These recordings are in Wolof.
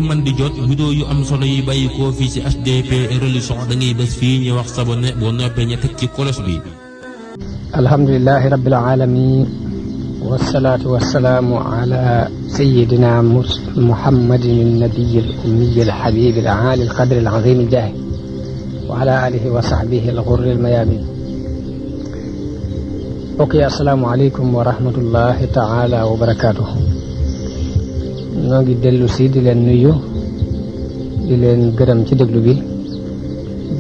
man di jot vidéo yu am solo yi bàyyi ko fii ci HDP religion da ngay bés fii ñu wax sabone boo noppee ñu teg ci kolos bi. alhamdulillahi rabbil alamin wassalatu wassalamu ala sayyidina muhammadin an-nabiy al-ummi al-habib al-ali al-qadr al-azim al-jahi wa ala alihi wa sahbihi al-ghurr al-mayamin. ok, assalaamu aleykum wa rahmatullahi taala wa barakatuh. ñoo ngi dellu si di leen nuyu di leen gërëm ci déglu bi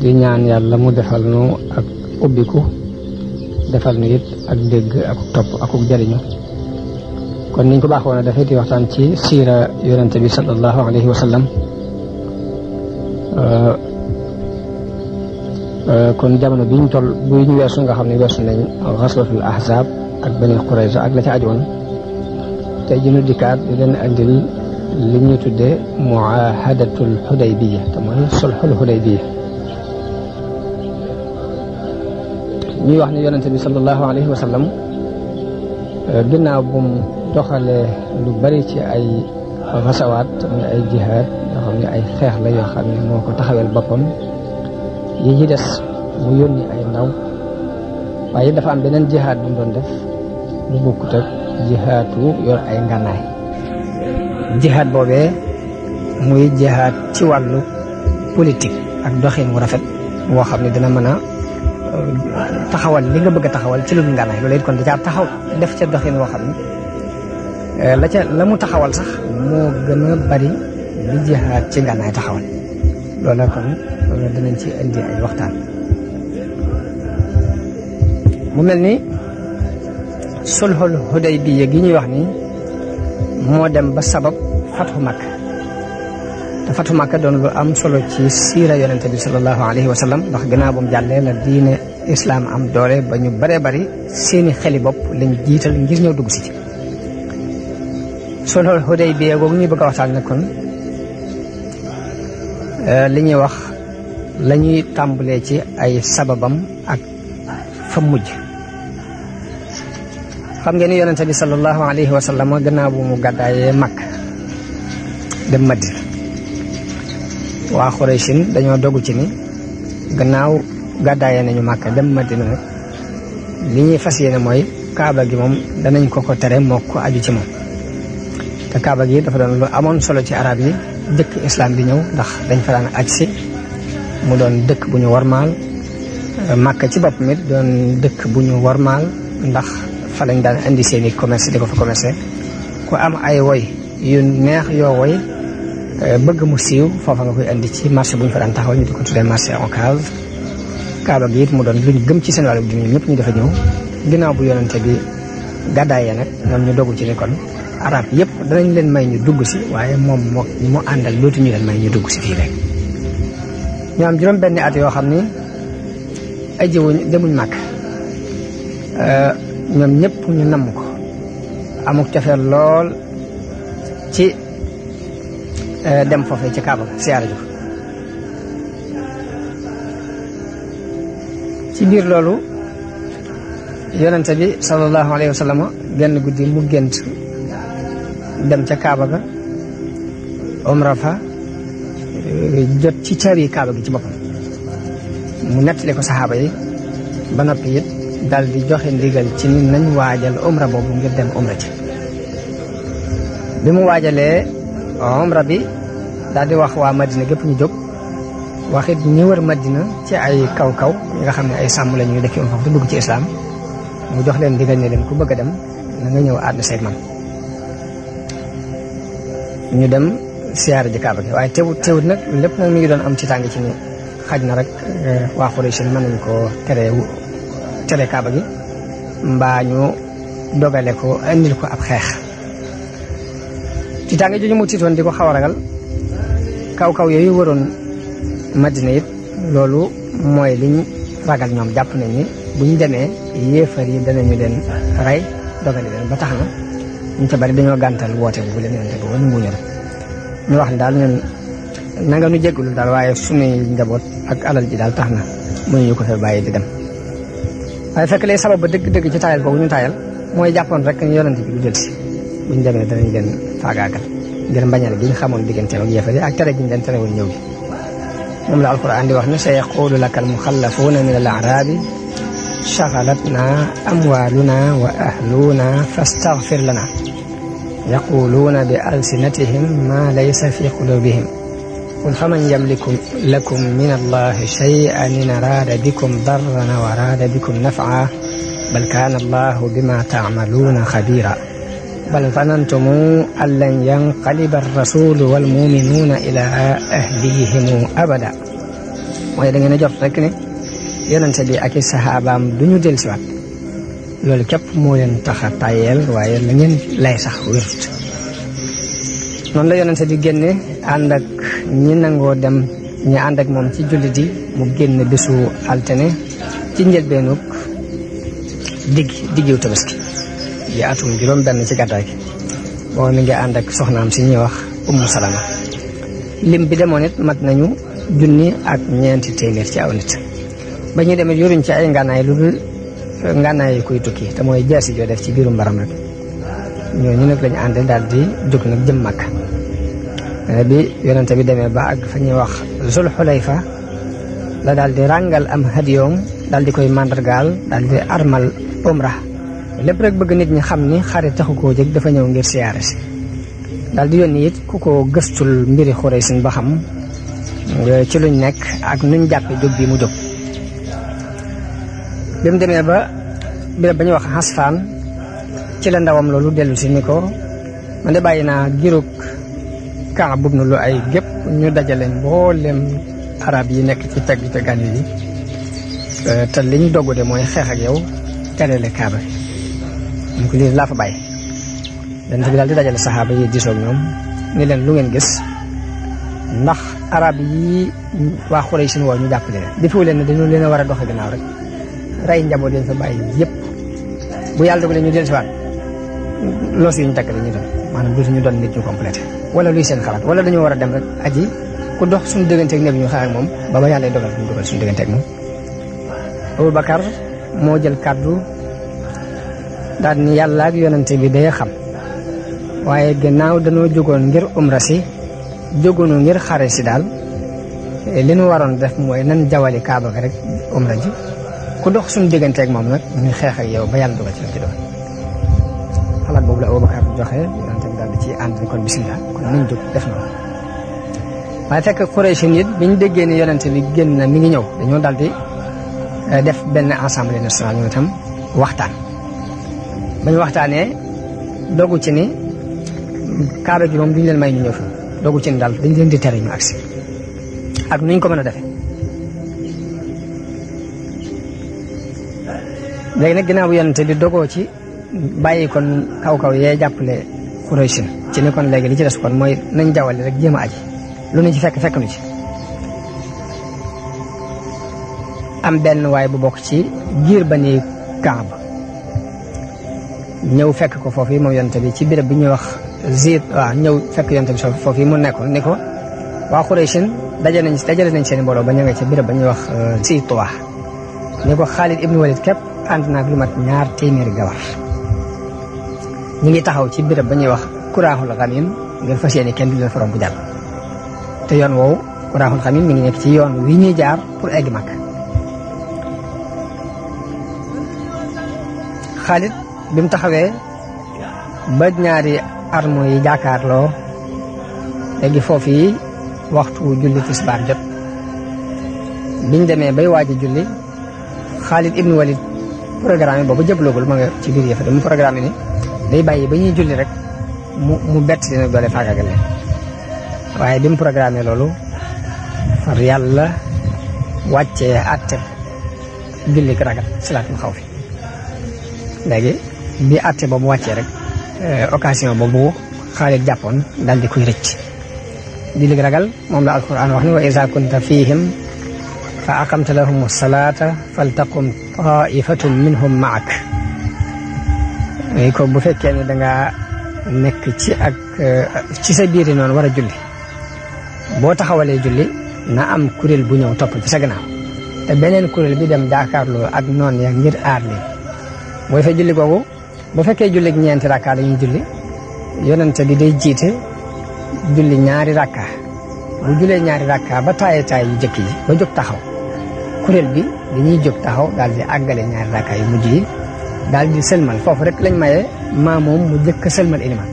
di ñaan yàlla mu defal nu ak ubbiku defal nu it ak dégg ak topp ak jariñu. kon niñ ko baaxoon a defee di waxtaan ci siira yonente bi sallallahu alayhi wa sallam. kon jamono bi ñu toll bu ñu weesu nga xam ne weesu nañ ghazwatul ahzab ak Bani Qurayza ak la ca ajoon. tey jii ñu dikkaat di leen andil li ñuy tuddee muahadatul Hudaybiya te mooy sulhul Hudaybiya. ñuy wax ne yonente bi sallallahu alayhi wa sallam ginnaaw bu mu doxalee lu bari ci ay xasawaat muy ay jihaad yoo xam ne ay xeex la yoo xam ne moo ko taxawel boppam yi ci des mu yónni ay ndaw waaye dafa am beneen jihaad bu mu doon def lu bokkut ak jihaatu yor ay ngànnaay. jihaad boobee muy jihaad ci wàllu politique ak doxin wu rafet woo xam ne dina mën a taxawal li nga bëgg a taxawal ci lu dul ngànnaay. loolu it kon da caa taxaw def ca doxin woo xam ne la mu taxawal sax moo gën a bari li jihaad ci ngànnaay taxawal. loolu kon dinañ ci indi ay waxtaan. mu mel ni sulhul Hudaybiya gi ñuy wax ni moo dem ba sabab fathu Makka te fathu Makka doon lu am solo ci siira yonente bi sallallahu alayhi wa sallam ndax gannaaw bu mu jàllee la diine islam am doole ba ñu baree bari seeni xeli bopp lañ jiital ngir ñëw dugg si ci sulhul Hudaybiya googu ñuy bëgg a waxtaan ne kon li ñuy wax la ñuy tàmbalee ci ay sababam ak fa mujj. xam ngeen ni yonente bi sallallahu alayhi wa sallam gannaaw bu mu gàddaayee Makka dem Madina waa Xuraysin dañoo dogu ci ni gannaaw gàddaayee nañu Makka dem Madina nag li ñuy fas yéene mooy kaaba gi moom danañ ko tere moo ko aju ci moom. te kaaba gi dafa doon lu amoon solo ci arab yi dëkk islam bi ñëw ndax dañ fa daan aj si mu doon dëkk bu ñu warmaal. Makka ci bopp mi doon dëkk bu ñu warmaal ndax fa lañ daan indi seeni commerce di ko fa commerce. ku am ay woy yu neex yoo woy bëgg mu siiw foofa nga koy indi ci marché bu ñu fa daan taxaw ñu di ko tuddee marché Ocass. kaaba gi it mu doon luñ gëm ci seen wàllu dina ñëpp ñu dafa ñëw. ginnaaw bu yonente bi gàddaayee nag ñoom ñu dogu ci ni kon arab yëpp danañ leen may ñu dugg si waaye moom mu àndal dootu ñu leen may ñu dugg si fii rek. ñu am juróom benni at yoo xam ni ay jëwuñ demuñ Makka ñoom ñëpp ñu namm ko amuk cofeel lool ci dem foofee ci Kaaba siyaara ji ko. ci biir loolu yonente bi sallallahu alayhi wa sallam genn guddi mu gént dem ca Kaaba ga umra fa jot ci cari Kaaba gi ci boppam mu nettali ko saxaaba yi ba noppi it dal di joxe ndigal ci ni nañ waajal umra boobu ngir dem umra ci. bi mu waajalee umra bi daal di wax waa Madina gépp ñu jóg waxit ñi wër Madina ci ay kaw-kaw ñi nga xam ne ay sàmm la ñuy dëkk foofu te dugg ci islam mu jox leen ndigal ne leen ku bëgg a dem na nga ñëw ànd seeg man. ñu dem siyaara ji Kaaba gi waaye teewut nag lépp nag mi ngi doon am ci tàng ci ni xaj na rek waa Quraysh mën nañ koo tere Kaaba gi mbaa ñu dogale ko indil ko ab xeex. ci tàng jooju mu tiitoon di ko xaw a ragal kaw-kaw yooyu waroon Madina it loolu mooy liñ ragal ñoom jàpp nañ ni buñ demee yéefar yi danañu leen rey dogale leen ba tax na ñu ca bari dañoo gàntal woote bu leen yonente boobu nanguñu def. ñu wax ne daal ñun na nga nu jéggulu daal waaye suñuy njaboot ak alal ji daal tax na mënuñu ko fa bàyyi di dem. waaye fekk lay sabab ba dëgg-dëgg ci taayal boobu ñu taayal mooy jàppoon rek yonente bi du delsi buñ demee danañ leen faagaagal ngir mbañal gi ñu xamoon digganteem ak yéefar yi ak tere gi ñu leen tere woon ñëw gi moom la alquran di wax ne sa yaqulu laka almuxallafuuna min al arabi shagalatna amwaaluna wa ahluna fastaghfir lana yaquluuna bi alsinatihim ma laysa fi qulubihim qul faman yamliku lakum min allahi shay'an in araada bikum darran wa araada bikum naf'a bal kaana allahu bima ta'maluuna xabiira bal zanantum an lan yanqaliba ar-rasulu wal mu'minuuna ila ahlihim abada mooy da ngeen a jot rek ne yonente bi ak i saxaabaam duñu dellusiwaat loolu képp moo leen tax a tàyyeel waaye la ngeen lay sax wérut noonu la yonente bi génne ànd ak ñi nangoo dem ñi ànd ak moom ci jullit yi mu génn bésu altine ci njëlbeenug diggiw tabaski di atum juróom benn ci gàddaay gi boo mi ngi ànd ak soxnaam si ñuy wax Ummu Salama lim bi demoon it mat nañu 1,400 ci aw nit ba ñu demee yoruñ ci ay ngànnaay lu dul ngànnaay yi koy tukki te mooy jaasi joo def ci biiru mbaram rek ñooñu nag lañu ànd daal di jóg nag jëm Makka bi yonente bi demee ba ak fa ñuy wax Zul Xulayfa la daal di ràngal am hadiyoom daal di koy màndargaal daal di armal umra lépp rek bëgg nit ñi xam ni xarit taxu koo jëg dafa ñëw ngir siyaare si daal di yónni it ku ko gëstul mbiri Xuraysin ba xam ci luñ nekk ak nuñ jàppe jóg bi mu jóg bi mu demee ba béréb ba ñuy wax Hasfaan ci la ndawam loolu dellu si ni ko man de bàyyi naa girug Kaab ibn Lu'ay gépp ñu dajale mboolem arab yi nekk ci teg te gànn yi te li ñu doggu de mooy xeex ak yow terele Kaaba bi ñu ko lii laa fa bàyyi dante bi daal di dajale saxaaba yi disoog ñoom ni leen lu ngeen gis ndax arab yi waa Xuraysh woo ñu jàppale leen defu leen ne dañu leen a war a doxe gannaaw rek rey njaboot leen fa bàyyi yëpp bu yàlla dogalee ñu dellusiwaat loos yu ñu takk dañuy dem maanaam dootuñu doon nit ñu complété wala luy seen xalaat wala dañoo war a dem rek aji ku dox suñu digganteeg ne bi ñu xeex ak moom ba yàlla dogal ñu dogal suñu digganteeg moom Abubakar moo jël kàddu daal ni yàlla ak yonante bi day xam waaye gannaaw dañoo jógoon ngir umra si jógoonu ngir xare si daal li ñu waroon def mooy nan jawali Kaaba ga rek umra ji ku dox suñu digganteeg moom nag ñu xeex ak yow ba yàlla dogal ci la ci doon xalaat boobu la Abubakar joxe yonante bi daal di ci ànd kon bismillah kon nañ jóg def na waaye fekk Quraysh it bi ñu déggee ni yonente bi génn na mi ngi ñëw dañoo daal di def benn assemblée nationale ñoom itam waxtaan ba ñu waxtaanee dogu ci ni Kaaba gi moom duñu leen may ñu ñëw fi dogu ci ni daal dañ leen di tere ñu agsi ak nuñ ko mën a defee léegi nag ginnaaw bu yonente bi dogoo ci bàyyi kon kaw yee jàppale Quraysh ci ni kon léegi li ci des kon mooy nañ jawale rek jéem a aji lu ñu ci fekk nu ci am benn waay bu bokk ci giir Bani Kaab ñëw fekk ko foofu yi moom yonente bi ci béréb bi ñuy wax Zid waaw ñëw fekk yonente bi foofu yi mu nekkoon ni ko waa Quraysh dajale nañ seen mbooloo ba ña nga ci béréb ba ñuy wax Zituwa ni ko Xaalid ibnu Walid képp ànd naag lu mat 200 gawar ñu ngi taxaw ci béréb ba ñuy wax Kuraaxul Xamim ngir fas yéene kenn du leen farom bu jàll te yoon woowu Kuraaxul Xamim mi ngi nekk ci yoon wi ñuy jaar pour egg Makka Xaalid bi mu taxawee ba ñaari armo yi jàkkaarloo léegi foofu yi waxtu julli tisbaar jot biñ demee bay waaj a julli Xaalid ibnu Walid programme boobu jëbloogul ma nga ci biir yëfa mu programme ni day bàyyi ba ñuy julli rek mu bett leen ak doole faagagal leen waaye bi mu programme loolu far yàlla wàccee àtte julli ragal salaatul xawfi léegi bi àtte boobu wàccee rek occasion boobu Xaalid jàppoon daal di koy rëcc julli ragal moom la alquran wax ni wa iza kunta fihim fa aqamta lahum salata faltaqum taifatun minhum maak ko bu fekkee ne danga nekk ci sa biiri noonu war a julli boo taxawalee julli na am kuréel bu ñëw topp ci sa gannaaw te beneen kuréel bi dem jaakaarloo ak noon ya ngir aar leen booy fa julli googu bu fekkee julli ak ñeenti rakkaa dañuy julli yonente bi day jiite julli ñaari rakka bu julee ñaari rakka ba taay yu jëkk yi ba jóg taxaw kuréel bi dañuy jóg taxaw daal di àggale ñaari rakka yu mujj yi daal di sëlmal foofu rek lañ maye maa moom mu jëkk sëlmal iliman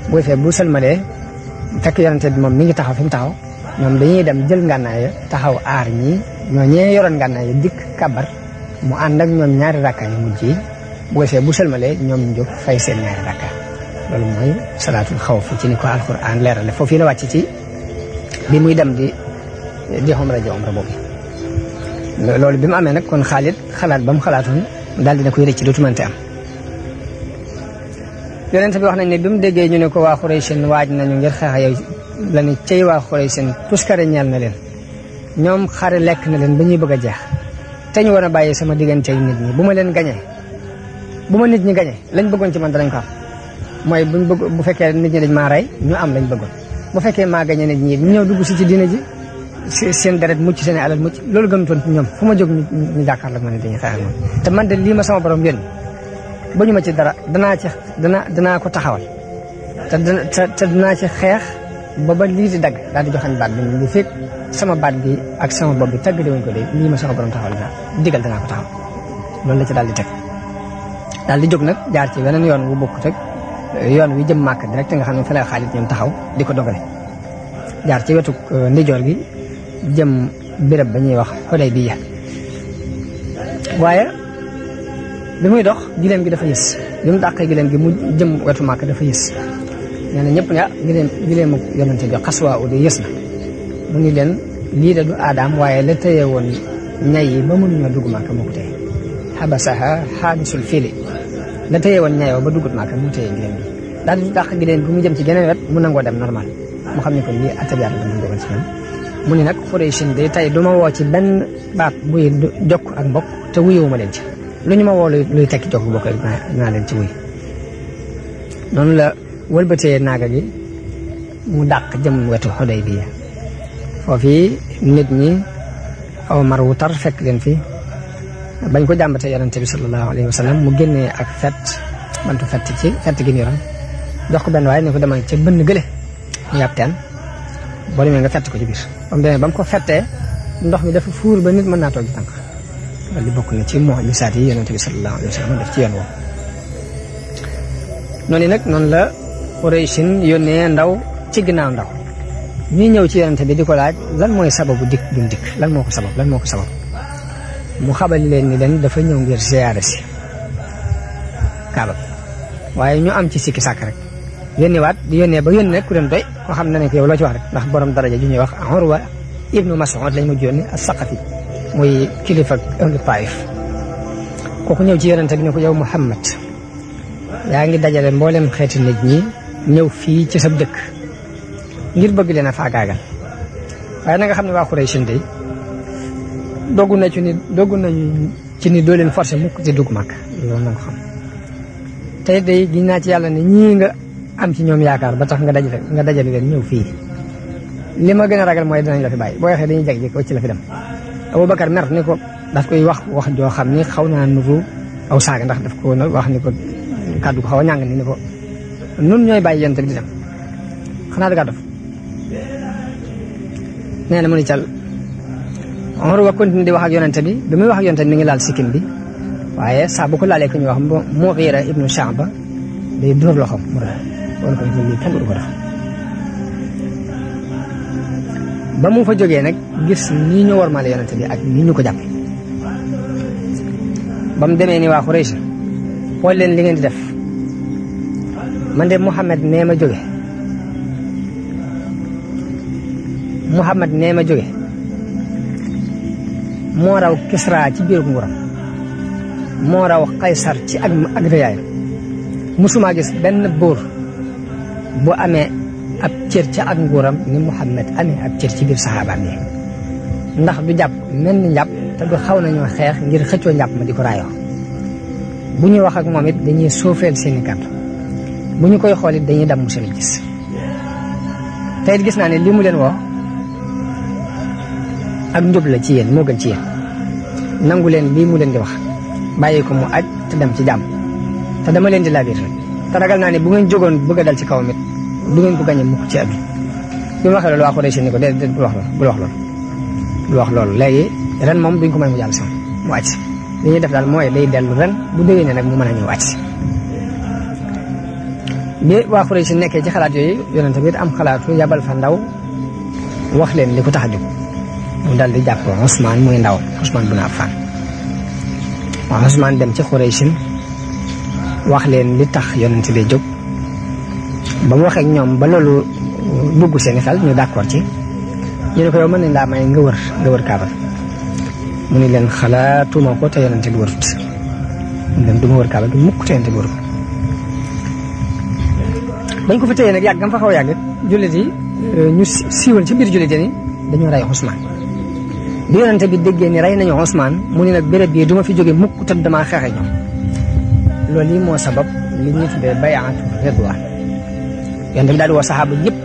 bu fee bu sëlmalee fekk yonente bi moom mi ngi taxaw fi mu taxaw ñoom dañuy dem jël ngànnaay ya taxaw aar ñii ñoo ñee yoroon ngànnaay ya dikk kabar mu ànd ak ñoom ñaari rakka yu mujj yi bu fee bu sëlmalee ñoom ñu jóg fay seen ñaari rakka loolu mooy salaatul xawf ci ni ko alquran leerale foofu la wàcc ci bi muy dem di xumra boobu loolu bi mu amee nag kon Xaalid xalaat ba mu xalaatoon daal dina koy rëcc dootu mënte am yonent bi wax nañ ne bi mu déggee ñu ne ko waa Xuraysin waaj nañu ngir xeex yow la ne cey waa Xuraysin tuskare ñeel na leen ñoom xare lekk na leen ba ñuy bëgg a jeex te ñu war a bàyyi sama diggante nit ñi bu ma leen gañee bu ma nit ñi gañee lañ bëggoon ci man danañ ko am mooy bu fekkee nit ñi dañ maa rey ñu am lañ bëggoon bu fekkee maa gañee nit ñi ñëw dugg si ci diina ji seen deret mucc seen alal mucc loolu gënutoon ci ñoom fu ma jóg ñu jàkkaarloo ma ne dañuy xeex ak moom te man de lii ma sama borom yónni ba ñu ma ci dara danaa ko taxawal te danaa ci xeex ba lii di dagg daal di joxañ baat bi li fekk sama baat bi ak sama bopp bi tàggate wuñ ko de lii ma sama borom taxawal digal danaa ko taxaw loolu la ci daal di teg daal di jóg nag jaar ci weneen yoon wu bokk teg yoon wi jëm Màkka direct nga xam ne fa la Xaalid ñoom taxaw di ko dogale jaar ci wetu ndijoor gi jëm béréb ba ñuy wax Xudaybiya waaye bi muy dox gileem gi dafa yës bi mu dàqee gileem gi mu jëm wetu Màkka dafa yës nee na ñëpp ne gileemu yonente bi xaswaa u de yës na mu ni leen lii de du aadaam waaye la tëye woon ñay yi ba mënuñoo dugg Màkka moo ko téye xabasaha xaabisul fiili la tëye woon ñay ba duggut Màkka moo téye gileem gi daal di dàq gileem gi mu jëm ci geneen wet mu nangoo dem normal mu xam ne ko lii attab yàlla la mu dogal ci ñoom mu ni nag Xuraysin de tey du ma woo ci benn baat buy jokk ak mbokk te wuyewuma leen ci lu ñu ma woo luy tekki jokk bokk naa leen ci wuy noonu la wëlbatee naaga gi mu dàq jëm wetu Xudaybiya foofii nit ñi aw mar wu tar fekk leen fi bañ ko jàmbatee yonente bi sallallahu alayhi wa sallam mu génnee ak bantu fett gi ñu yoroon jox ko benn waaye ne ko demal ca bënn gële mu yàpp teen boo demee nga fett ko ci biir ba mu demee ba mu ko fettee ndox mi dafa fuur ba nit mën naa toog ci tànk loolu di bokk na ci mu'jisaat yi yonente bi sallallahu alayhi wa sallam def ci yoon woowu noonu la Quraysin yónnee ndaw ci ginnaaw ndaw ñuy ñëw ci yonente bi di ko laaj lan mooy sababu dikk duñ dikk lan moo ko sabab mu xabal leen ni leen dafa ñëw ngir ziyaare si Kaaba waaye ñu am ci sikki sàkk rek yónnee ba yónnee rek ku dem doy ko xam ne ko yow loo ci wax rek ndax borom daraja ju ñuy wax Urwa ibnu Mas'ud lañ mujj yónni as-Saqafi muy kilifa ahlu Taif kooku ñëw ci yonente bi ne ko yow Muhammad yaa ngi dajale mboolem xeeti nit ñi ñëw fii ci sa dëkk ngir bëgg leen a faagaagal waaye na nga xam ne waa Xuraysin de doggu nañu ci ni doo leen forcé mukk ci dugg Makka loolu na nga xam tey day giñ naa ci yàlla ne ñii nga am ci ñoom yaakaar ba tax nga dajale leen ñëw fii li ma gën a ragal mooy dinañ la fi bàyyi boo waxee dañuy jeg-jeg wacc la fi dem Abubakar mer ni ko daf koy wax joo xam ni xaw naa nuru aw saaga ndax daf ko wax ni ko kàddu ko xaw a ñàng ni ko nun ñooy bàyyi yonte bi di dem xanaa dangaa dof nee na mu ni cal Umar wa continue di wax ak yonente bi muy wax ak yonente bi mi ngi laal sikkim bi waaye saa bu ko laalee ku ñuy wax Mughira ibnu Shu'ba day dóor loxoom mu rek woon ko lii kenn du ko def ba mu fa jógee nag gis nii ñu wormaale yonente bi ak nii ñu ko jàppe ba mu demee ni waa Quraysh xool leen li ngeen di def man de Muhammad nee ma jóge moo raw Kisra ci biir nguuram moo raw Qaysar ci ak rëyaayam musuma gis benn buur bu amee ab cër ca ak nguuram ni Muhammad amee ab cër ci biir saxaabaam yi ndax du jàpp mel ni njàpp te du xaw nañoo xeex ngir xëccoo njàpp ma di ko raayoo bu ñuy wax ak moom it dañuy suufeel seeni kàddu bu ñu koy xool it dañuy damm seen gis te it gis naa ne li mu leen woo ak njub la ci yéen moo gën ci yéen nangu leen lii mu leen di wax bàyyi ko mu aj te dem ci jàmm te dama leen di laabiir rek te ragal naa ne bu ngeen jógoon bëgg a dal ci kawam it du ngeen ko gañe mukk ci àdduna bi mu waxee loolu waa Quraysh ni ko déedéet bul wax loolu léegi ren moom duñ ko may mu jàll si mu wàcc li ñuy def daal mooy day dellu ren bu déwénee nag mu mën a ñëw wàcc bi waa Quraysh nekkee ci xalaat yooyu yonente bi am xalaatu yabal fa ndaw wax leen li ko tax a jóg mu dal di jàpp Ousmane muy ndaw Ousmane bun Affan waaw Ousmane dem ci Quraysh wax leen li tax yonente bi jóg ba mu waxee ak ñoom ba loolu dugg seeni xel ñu d'accord ci ñu ne ko yow mën nañ laa may nga wër Kaaba mu ni leen xalaatuma ko te yonente bi wërut mu leen du ma wër Kaaba gi mukk te yonente bi wërut bañ ko fa téye nag yàgg nga fa xaw a yàgg jullit yi ñu siiwal ci biir jullit yi ni dañoo rey Ousmane bi yonente bi déggee ni rey nañu Ousmane mu ni nag béréb bii du ma fi jóge mukk te damaa xeexe ñoom loolu yi moo sabab li ñuy tuddee bayaatu ridwaan yonente bi daal di woo saxaaba yëpp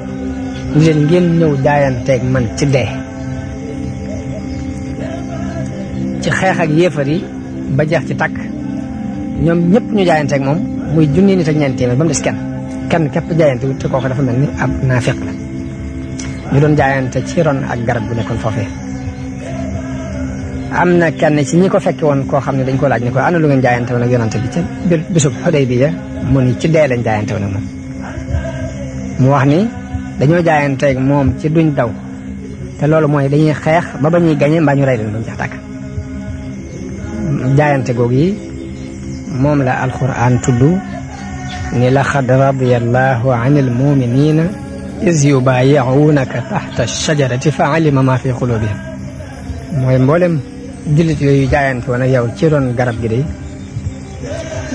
ni leen ngeen ñëw jaayanteeg man ci dee ci xeex ak yéefar yi ba jeex ci takk ñoom ñëpp ñu jaayanteeg moom muy junni nit ak ñeent téeméer ba mu des kenn képp jaayante te kooku dafa mel ni ab naafiq la ñu doon jaayante ci ron ak garab bu nekkoon foofee am na kenn ci ñi ko fekke woon koo xam ne dañ ko laaj ne ko ana lu ngeen jaayante woon ak yonante bi ca bisub Xudaybiya mu ni ci dee lañ jaayante woon ak moom mu wax ni dañoo jaayanteeg moom ci duñ daw te loolu mooy dañuy xeex ba ñuy gañe mbaa ñu rey leen ba mu jeex tàkk jaayante googu yi moom la alquran tudd ni laqad radiyallahu anil muminina is yubayi'unaka taxta shajarati fa alima ma fi qulubihim mooy mboolem jullit yooyu jaayante woon ak yow ci ron garab gi de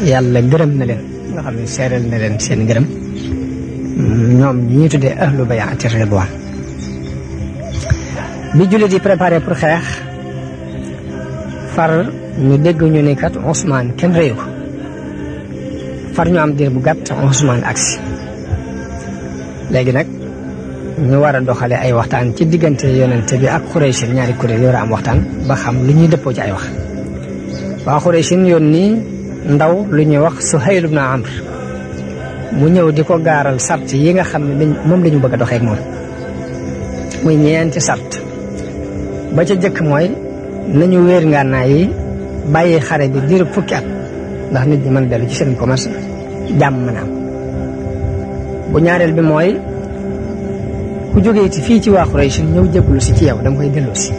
yàlla gërëm na leen nga xam ne seeral na leen seen gërëm ñoom ñi tuddee ahlu bayaati ridwaan bi jullit yi préparé pour xeex far ñu dégg ñu ni kat Ousmane kenn réyu ko far ñu am diir bu gàtt Ousmane agsi léegi nag ñu war a doxale ay waxtaan ci diggante yonente bi ak Quraysh ñaari kuréel yoo war a am waxtaan ba xam lu ñuy dëppoo ci ay wax waa Quraysh yónni ndaw lu ñuy wax Suhayl ibn Amr mu ñëw di ko gaaral sart yi nga xam ne moom la ñu bëgg a doxee ak moom muy ñeenti sart ba ca jëkk mooy nañu wéer ngànnaay yi bàyyi xare bi diiru fukki at ndax nit ñi mën a dellu ci seen commerce jàmm mën a am bu ñaareel bi mooy ku jógee ci fii ci waa Quraysh ñëw jébbalu si ci yow da nga koy delloo si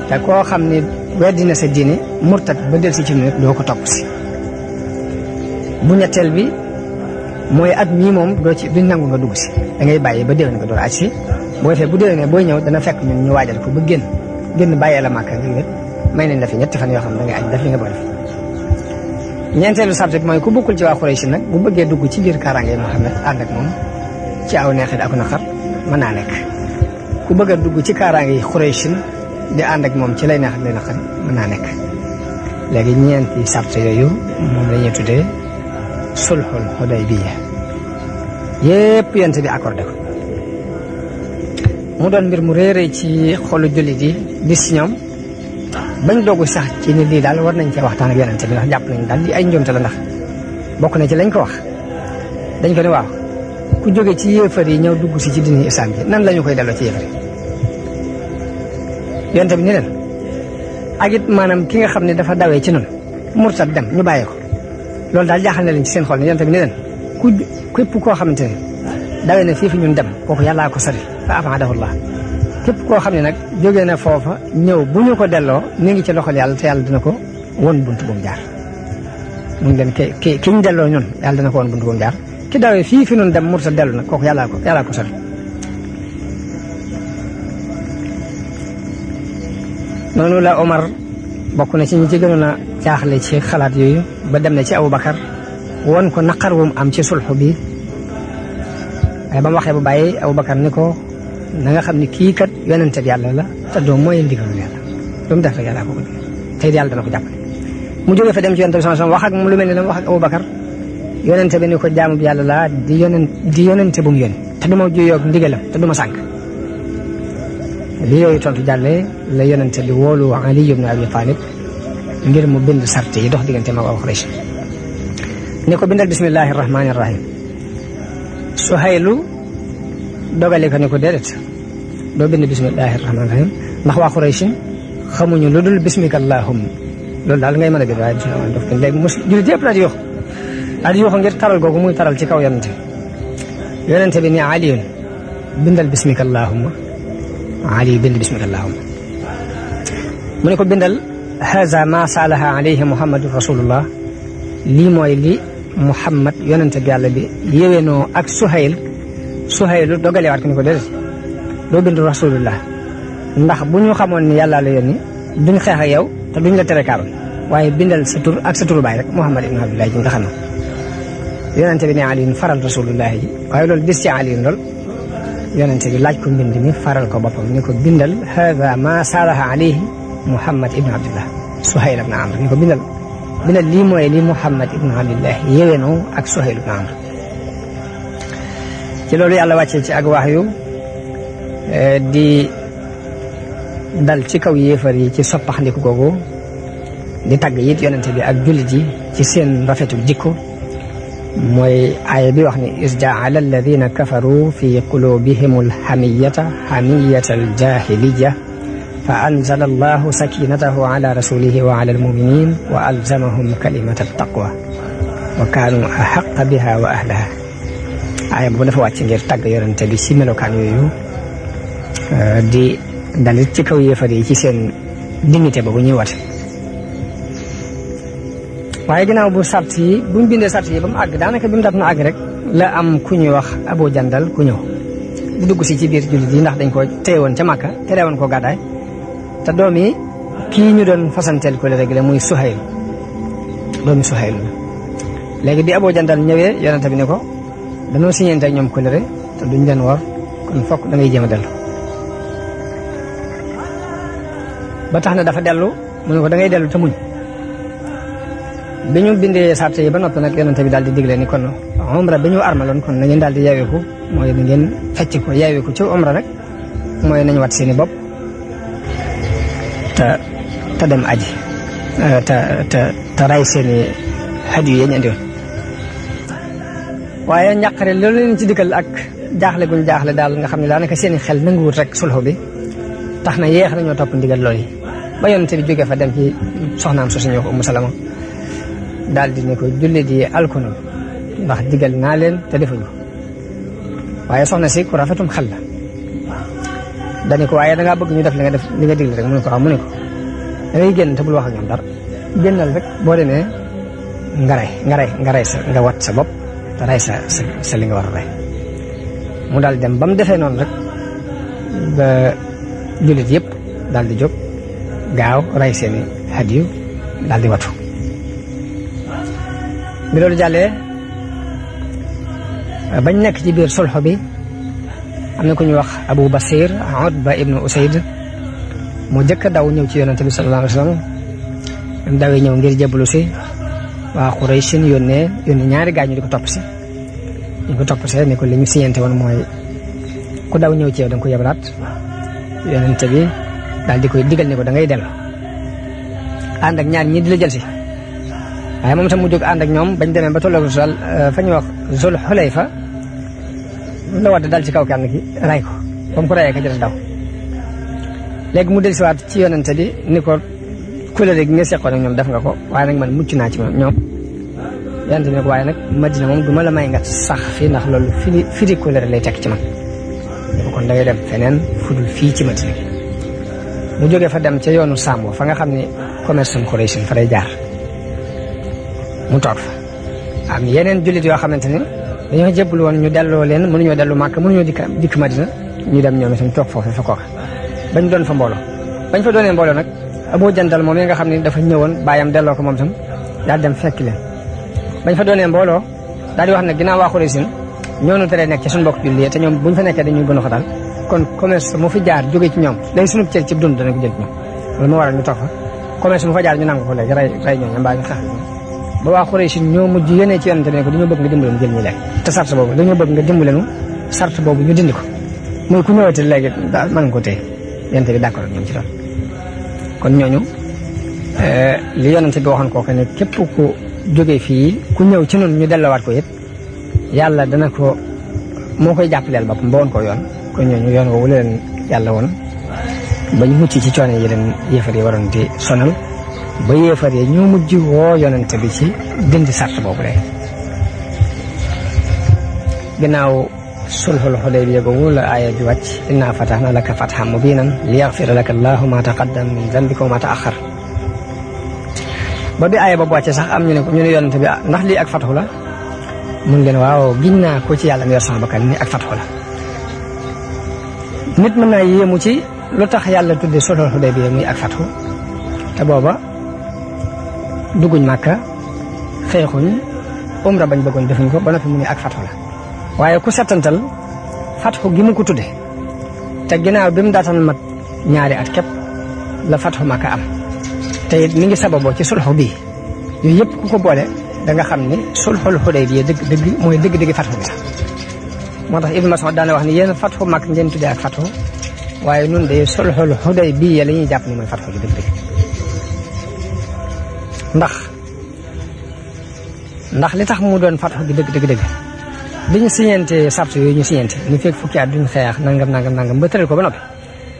te koo xam ne weddi na sa diine murtat ba del si ci nit doo ko topp si bu ñetteel bi mooy at mii moom doo ci duñ nangu nga dugg si da ngay bàyyi ba déwén nga door aj si boo defee bu déwénee booy ñëw dana fekk ñun ñu waajal ko ba génn bàyyee la Màkka nga wét may nañ la fi ñetti fan yoo xam ne da ngay aj def li nga bëgg def ñeenteelu sart bi mooy ku bokkul ci waa Quraysh nag bu bëggee dugg ci biir kaaraange Muhammad ànd ak moom ci aw neexit ak naqar mën naa nekk ku bëgg a dugg ci kaaraange yi Quraysh di ànd ak moom ci lay neex ak lay naqar mën naa nekk léegi ñeenti sart yooyu moom la ñuy tuddee sulhul Hudaybiya yépp yent bi accordé ko mu doon mbir mu réeré ci xolu jullit yi dis ci ñoom bañ doogu sax ci ni lii daal war nañ cee waxtaan ak yonente bi ndax jàpp nañ daal li ay njuumte la ndax bokk na ci lañ ko wax dañ ko ne waaw ku jóge ci yéefar yi ñëw dugg si ci dini islam ji nan la ñu koy delloo ci yéefar yi yonente bi ni leen ak it maanaam ki nga xam ne dafa dawee ci noonu murtad dem ñu bàyyi ko loolu daal jaaxal na leen ci seen xol ne yonente bi ni leen képp koo xamante ne dawee na fii fi ñun dem kooku yàllaa ko sori fa afaadahullah képp koo xam ne nag jógee na foofa ñëw bu ñu ko delloo mi ngi ci loxol yàlla te yàlla dina ko won bunt bu mu jaar mu ngi leen ki ñu delloo ñun yàlla dina ko won bunt bu mu jaar ki dawee fii fi ñun dem murtad dellu nag kooku yàllaa ko sori noonu la Omar bokk na ci ñi ci gënoon a jaaxle ci xalaat yooyu ba dem na ci Aboubacar won ko naqar wu mu am ci sulxu bi waaye ba mu waxee bu bàyyi Aboubacar ni ko na nga xam ni kii kat yonente bi yàlla la te doom mooy ndigalul yàlla lu mu def rek yàlla ko ko tey yàlla dana ko jàppale mu jógee fa dem ci yonente bi sama wax ak mu lu mel ni la mu wax ak Aboubacar yonente bi ni ko jaamu bi yàlla laa di yonente bu mu yónni te du ma juyoog ndigalam te du ma sànk li yooyu tontu jàllee la yonente bi woolu Ali ibn Abi Talib ngir mu bind sart yi dox diggante ma waa Quraysh ni ko bindal bismillahi rahmani rahim Suhaylu dogale ko ni ko déedéet doo bind bismillahi rahmaani rahim ndax waa Quraysh xamuñu lu dul bismika allahumma loolu daal ngay mën a bind waaye bismillah daf ko léegi mos jullit yëpp daal di yuuxu ngir taral googu muy taral ci kaw yonente bi ni aliyun bindal bismika allahumma ali bind bismika allahumma mu ne ko bindal haza ma saalaha alayhi muhammadu rasulullah lii mooy li muhammad yonente bi yàlla bi yéwénoo ak suhaylu dogalewaat ko ni ko déedéet doo bind rasulullah ndax bu ñu xamoon ni yàlla la yónni duñ xeex ak yow te duñ la tere kaaba waaye bindal sa tur ak sa turu baay rek muhammad ibn abdullah ji nga xam ne yonente bi ne aliin faral rasulullah ji waaye loolu bis ci aliin lool yonente bi laaj ko mbind mi faral ko boppam ni ko bindal hada ma saalaha alayhi muhammad ibn abdullah suhayl ibn amr ni ko bindal lii mooy li muhammad ibn abdullah yéwénoo ak suhayl ibn amr ci loolu yàlla wàccee ci ak wax yu di dal ci kaw yéefar yi ci soppaxndiku googu di tagg it yonente bi ak jullit yi ci seen rafetul jikko mooy aaya bi wax ni is jaala alladina kafaru fi qulubihim alhamiyata aljahiliya fa anzala allahu sakinatahu ala rasulihi wa ala almuminin wa alzamahum kalimata altaqwa wa kaanu ahaqa biha wa ahlaha aaya boobu dafa wàcc ngir tagg yonente bi ci melokaan yooyu di dalit ci kaw yéefar yi ci seen dignité boobu ñuy wate waaye ginnaaw buñ bindee sart yi ba mu àgg daanaka bi mu daf na àgg rek la am ku ñuy wax Abu Jandal ku ñëw di dugg si ci biir jullit yi ndax dañ ko téyewoon ca Makka terewoon ko gàddaay te doom yi kii ñu doon fasanteel ko rek la muy Suhayl doomi Suhayl la léegi bi Abu Jandal ñëwee yonente bi ne ko dañoo siñeente ak ñoom kóllëre te duñ leen war kon fokk da ngay jéem a dellu ba tax na dafa dellu mu ne ko da ngay dellu te muñ bi ñu bindee sart yi ba noppi nag yonente bi daal di digle ni kon umra bi ñu armaloon kon na ngeen daal di yeeweeku mooy na ngeen fecc ko yeeweeku ci umra rek mooy nañu wat seeni bopp te dem aji te ray seeni xaj yu yéen indi woon waaye njàqare loolu leen ci dikkal ak jaaxle guñ jaaxle daal nga xam ne daanaka seeni xel nanguwut rek sulxu bi tax na yeex nañoo topp ndigal loolu yi ba yonente bi jógee fa dem ci soxnaam su suñu Ummu Salama daal di ne ko jullit yi alkunu ndax digal naa leen te defuñu waaye soxna si ku rafetum xel la dani ko waaye dangaa bëgg ñu def li nga digle rek mu ne ko mu ne ko da ngay génn te bul wax ak ñoom dara génnal rek boo demee nga rey nga wat sa bopp te rey sa li nga war a rey mu daal dem ba mu defee noonu rek ba jullit yëpp daal di jóg gaaw rey seeni hadiyu daal di watu bi loolu jàllee bañ nekk ci biir sulxu bi am na ku ñuy wax Abu Basir Utba ibnu Usayd mu jëkk daw ñëw ci yonente bi sallallahu alayhi wa sallam am dawee ñëw ngir jébbalu si waa Quraysh yónnee ñaari gaañ ñu di ko topp si ñu ko topp see ni ko li ñu siñente woon mooy ku daw ñëw ci yow da nga ko yebalaat yonente bi daal di koy digal ni ko da ngay dellu ànd ak ñaar ñi di la jël si waaye moom tam mu jóg ànd ak ñoom bañ demee ba tolloo fa ñuy wax Zul Xulayfa la wadd dal ci kaw kenn ki ray ko ba mu ko rayee ka jël daw léegi mu dellusiwaat ci yonente bi ni ko kóllëre gi nga seqoon ak ñoom def nga ko waaye nag man mucc naa ci ñoom yonente bi ne ko waaye nag Madina moom du ma la may nga sax fii ndax loolu firi kóllëre lay tekk ci man kon da ngay dem feneen fudul fii ci Madina mu jógee fa dem ca yoonu Sambo fa nga xam ne commerce Quraysh fa lay jaar mu toog fa am yeneen jullit yoo xamante ne dañoo jébbalu woon ñu delloo leen mënuñoo dellu Màkka mënuñoo dikk Madina ñu dem ñoom itam toog foofu fa kooka bañ doon fa mbooloo bañ fa doonee mbooloo nag Abu Jandal moom yi nga xam ne dafa ñëwoon bàyyam delloo ko moom tam daal dem fekk leen bañ fa doonee mbooloo daal di wax nag ginnaaw waa Quraysh ñoo nu teree nekk ci suñu mbokk jullit te ñoom buñ fa nekkee dañuy gën a xatal kon commerce mu fi jaar jóge ci ñoom léegi suñu cër ci dund dana ko jël ci ñoom loolu moo waral ñu toog fa commerce mu fa jaar ñu nangu ko léegi rey ñooñu mbaa ñu xeex ba waa Quraysh ñoo mujj yónnee ci yonente ne ko dañoo bëgg nga dimbale nu jël ñi lekk te sart boobu dañoo bëgg nga dimbale nu sart boobu ñu dindi ko muy ku ñëwati léegi daal mën nga ko téye yonente bi d'accord ak ñoom ci loolu kon ñooñu li yonente bi waxoon kooku ne képp ku jógee fii ku ñëw ci noonu ñu delloowaat ko it yàlla dana ko moo koy jàppaleel boppam ba woon ko yoon kon ñooñu yoon woowu leen yàlla woon bañ mucc ci coono yi leen yéefar yi waroon di sonal ba yéefar yi ñoo mujj woo yonente bi ci dindi sart boobu lay ginnaaw sulhul Hudaybiya googu la aaya bi wàcc inna fatahna laka fathan mubinan li yaghfira laka allahu ma taqaddama min dhanbika wa ma ta'akhkhar ba bi aaya boobu wàcce sax am ñu ne yonente bi ndax lii ak fathu la mun leen waaw giñ naa ko ci yàlla mi yor sama bakkan ni ak fathu la nit mën naa yéemu ci lu tax yàlla tudde sulhul Hudaybiya muy ak fathu te booba dugguñ Màkka xeexuñ umra bañ bëggoon defuñ ko ba noppi mu ne ak fathu la waaye ku settantal fathu gi mu ko tudde te ginnaaw bi mu daataan mat ñaari at képp la fathu Màkka am te it mi ngi sababoo ci sulhu bii yooyu yëpp ku ko boole da nga xam ni sulhul Hudaybiya dëgg mooy dëgg fathu bi sax moo tax Ibn Mas'ud daana wax ni yéen fathu Màkka ngeen tuddee ak fathu waaye nun de sulhul Hudaybiya la ñuy jàpp ni mooy fathu bi dëgg ndax li tax mu doon fathu bi dëgg bi ñu siñeente sart yooyu ñu siñeente ñu fekk fukki at duñ xeex nangam ba tëral ko ba noppi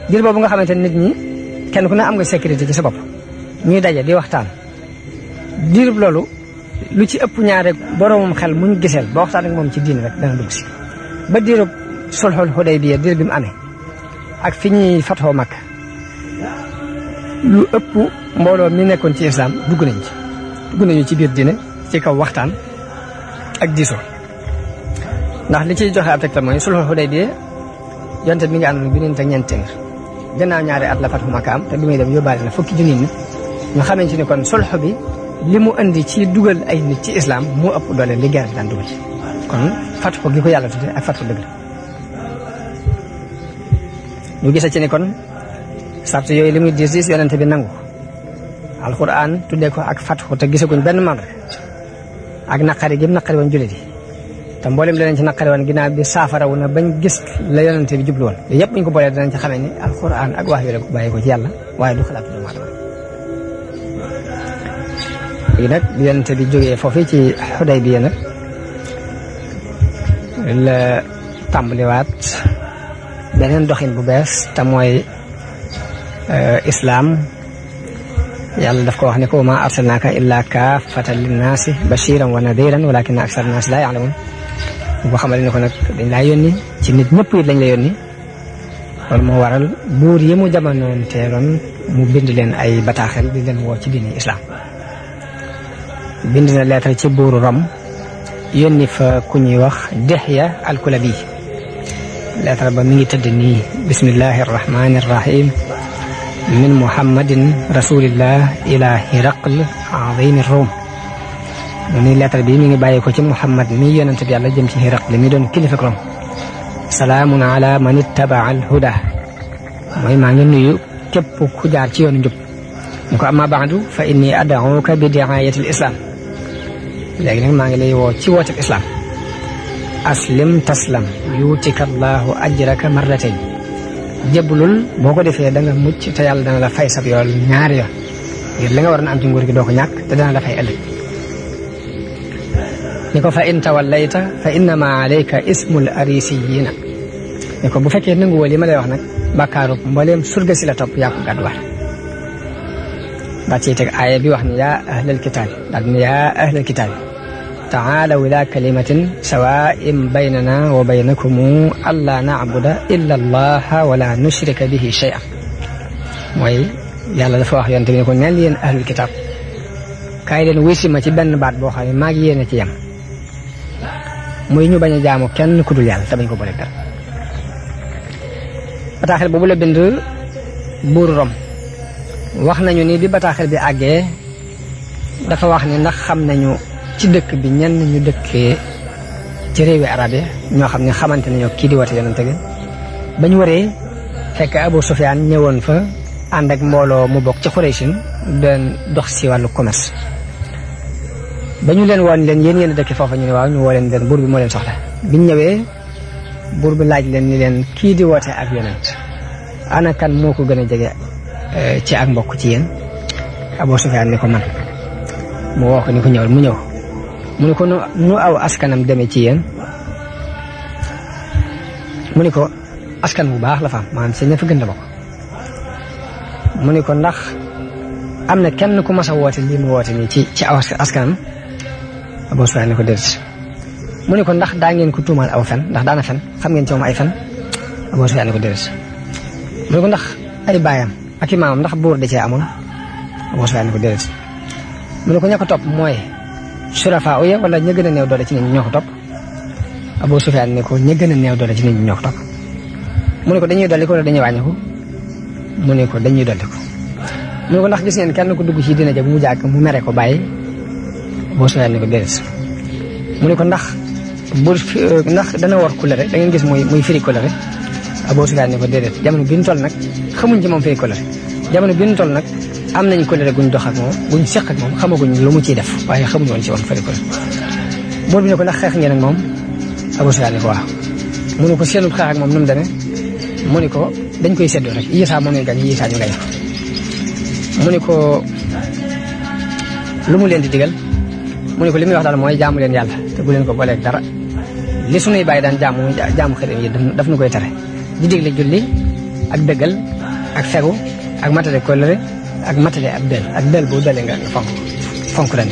diir boobu nga xamante nit ñi kenn ku ne am nga sécurité ci sa bopp ñuy daje di waxtaan diirub loolu lu ci ëpp ñaare boroomam xel muñ giseel ba waxtaan ak moom ci diin rek dana dugg si ba diirub sulhul Hudaybiya diir bi mu amee ak fi ñuy fatoo Makka lu ëpp mbooloo mi nekkoon ci islam dugg nañu ci biir diine ci kaw waxtaan ak diisoo ndax li ciy joxe ab tegtal mooy sulhul Hudaybiya yonte mi ngi àndoon bi neen ak ñeent téeméer gannaaw ñaari at la fatu Makka am te bi muy dem yóbbaale na fukki junni nit ñu xamee ci ni kon sulh bi li mu indi ci dugal ay nit ci islam moo ëpp doole li guerre daan dugal kon fatu gi ko yàlla tudde ak fatu dëgg la ñu gisa ci ni kon sart yooyu li muy diis yonente bi nangu alquran tuddee ko ak fatu te gisaguñ benn man rek ak naqari gi naqari woon jullit yi te mboolem danañ ci naqari woon ginnaaw bi saafarawu na bañ gis la yonente bi jublu woon yëpp buñ ko boolee danañ ci xamee ni alquran ak wax yu la ko bàyyi ko ci yàlla waaye du xalaat doomu aadama léegi nag bi yonente bi jógee foofu ci Hudaybiya nag la tàmbaliwaat beneen doxin bu bees te mooy islaam yàlla daf ko wax ne ko ma arsalnaaka illa kaafatan linnaasi bashiran wa nadiran walakinna aksara naasi laa ya'lamuun boo xamale ne ko nag dañ laa yónni ci nit ñëpp it lañ la yónni loolu moo waral buur yi mu jamonoon teeloon mu bind leen ay bataaxel di leen woo ci diini islam bind na lettre ci buuru Rom yónni fa ku ñuy wax Dihya al-Kulabi lettre ba mi ngi tëdd nii bismillahi arrahmani arrahim min muhammadin rasulillah ila hiraql azimi rom mu ni lettre bi mi ngi bàyyi ko ci muhammad mi yonente bi yàlla jëm ci hiraql mi doon kilifa Rom salaamun ala man ittaba al huda mooy maa ngi nuyu képp ku jaar ci yoonu njub ñu ko amma baadu fa inni ad'uka bi di'ayati al islam léegi nag maa ngi lay woo ci woote islam aslim taslam yuutika allahu ajraka marratayn jébbalul boo ko defee da nga mucc te yàlla dana la fay sab yool ñaari yoon ngir li nga war na am ci nguur gi doo ko ñàkk te dana la fay ëllëg ni ko fa in tawallayta fa innama alayka ismul arisiyina ni ko bu fekkee nanguwoo li ma lay wax nag bàkkaarub mbooleem surga si la topp yaa ko gàdduwaat daa ciy teg aaya bi wax ni yaa ahlal kitaabi daal ni yaa ahlal kitaabi taalaw ila kalimatin sawaa'in baynana wa baynakum allaa na'buda illa allaha wala nushrika bihi shay'an mooy yàlla dafa wax yonte bi ne ko neel yéen ahlul kitaab kaay leen wisi ma ci benn baat boo xam ne maa ngi yéen a ci yem muy ñu bañ a jaamu kenn ku dul yàlla te bañ ko boole dara bataaxel boobu la bind buuru Rom wax nañu ni bi bataaxel bi àggee dafa wax ni ndax xam nañu ci dëkk bi ñenn ñu dëkkee ci réewi arab yi ñoo xam ne xamante nañoo kii di woote yonente bi bañ waree fekk Abu Sufyaan ñëwoon fa ànd ak mbooloo mu bokk ci Qurayshin doon dox si wàllu commerce ba ñu leen woon leen yéen dëkk foofa ñu ne waaw ñu woo leen buur bi moo leen soxla biñ ñëwee buur bi laaj leen ni leen kii di woote ak yonent ana kan moo ko gën a jege ci ak mbokk ci yéen Abu Sufyaan ni ko man mu woo ko ni ko ñëwal mu ñëw mu ne ko nu aw askanam demee ci yéen mu ni ko askan bu baax la fa am maanaam si ña fa gën la bokk mu ni ko ndax am na kenn ku mas a woote lii mu woote nii ci aw askanam Abu Sufyaan ne ko déedéet mu ni ko ndax daa ngeen ko tuumaal aw fen ndax daana fen xam ngeen ci moom ay fen Abu Sufyaan ne ko déedéet mu ni ko ndax ay baayam ak i maamam ndax buur da cee amoon Abu Sufyaan ne ko déedéet mu ni ko ña ko topp mooy surafaa uya wala ña gën a néew doole ci nit ñi ñoo ko topp Abu Sufyaan ne ko ña gën a néew doole ci nit ñi ñoo ko topp mu ne ko dañuy dolli ko wala dañuy wàññi ko mu ne ko dañuy dolli ko mu ne ko ndax gis ngeen kenn ku dugg ci dina ja mu jàgg mu mere ko bàyyi Abu Sufyaan ne ko déedéet mu ne ko ndax dana war kulere da ngeen gis muy firi kulere Abu Sufyaan ne ko déedéet jamono bi ñu toll nag xamuñ ci moom firi kulere jamono bi ñu toll nag am nañu kulere guñ dox ak moom guñ seq ak moom xamaguñ lu mu ciy def waaye xamuñ woon ci woon firi kulere buur bi ne ko ndax xeex ngeen ak moom Abu Sufyaan ne ko waaw mu ne ko seenub xeex ak moom nu mu demee mu ne ko dañ koy seddoo rek Isaa moo ñu gañ Isaa ñu gañ ko mu ne ko lu mu leen di digal mu ne ko li muy wax daal mooy jaamu leen yàlla te bu leen ko booleeg dara li sunuy bàyyi daan jaamu xërëm yi daf nu koy tere di digle julli ak dëggal ak fegu ak matale kóllëre ak matale ak dël bu dële nga fonk leen